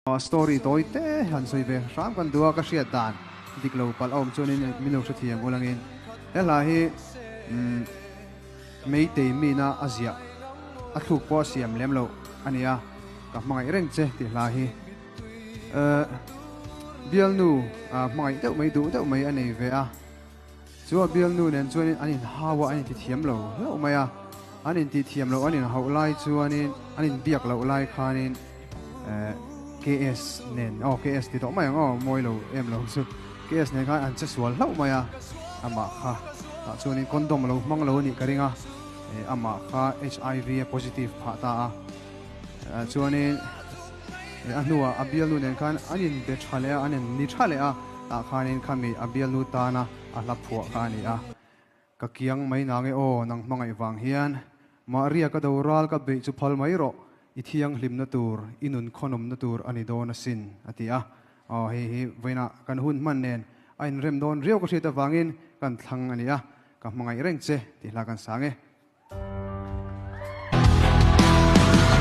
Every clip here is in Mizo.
Story tawi te han sawi ve hram kan duh a, ka hriat dan dik lo palh a awm chuanin min lo hrethiam ulangin he hla hi Meitei mina a ziah a thluk pawh a siam lem loh a nia, ka hmangaih reng che tih hla hi bialnu hmangaih deuh mai duh deuh mai a nei ve a, chu a bialnu nen chuanin an inhau a, an intithiam lo hlauh mai a, an intithiam loh an inhauh lai chuanin an inbiak loh lai khanin KS nen aw KS ti tawh mai ang aw mawi lo em lo chu KS nen khan an che sual hlauh mai a, amah kha tah chuanin condom a lo hmang lo a nih ka ring a, amah kha HIV a positive phah ta a, chuanin a hnuah a bialnu nen khan an inbe tha leh a, an in ni tha leh a, tah khanin khami a bialnu tana a hla phuah kha a ni a. Ka kiang mai nang e aw, nang hmangaih vang hian. Maria ka do ral ka beih chu phal mai rawh, i thianghlimna tur, i nun khawnawmna tur a ni dawn asin, a ti a. Aw, hei hi vawiinah kan hun hman nen a inrem dawn riau ka hriat avangin kan thlang a ni a, ka hmangaih reng che tih hla kan sang e.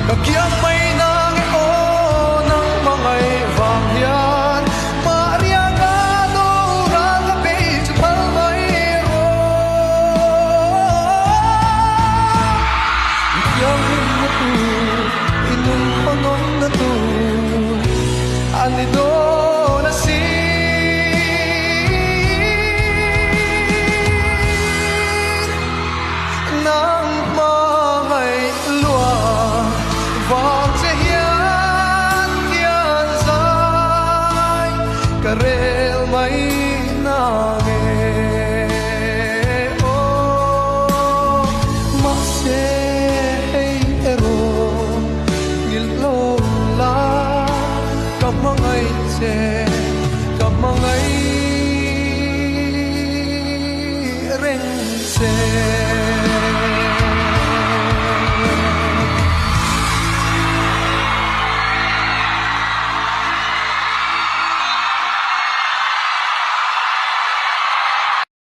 Ka kiang mai nang e aw, nang hmangaih vang hian Maria ka do ral ka bei chu phal mai rawh. I thianghlimna tur, i nun khawnawmna tur a ni dawn asin. Nang hmangaih luah vang che hian hian zai ka rel mai nang e aw. Mahse hei erawh ngilh lo la ka hmangaih che, ka hmangaih.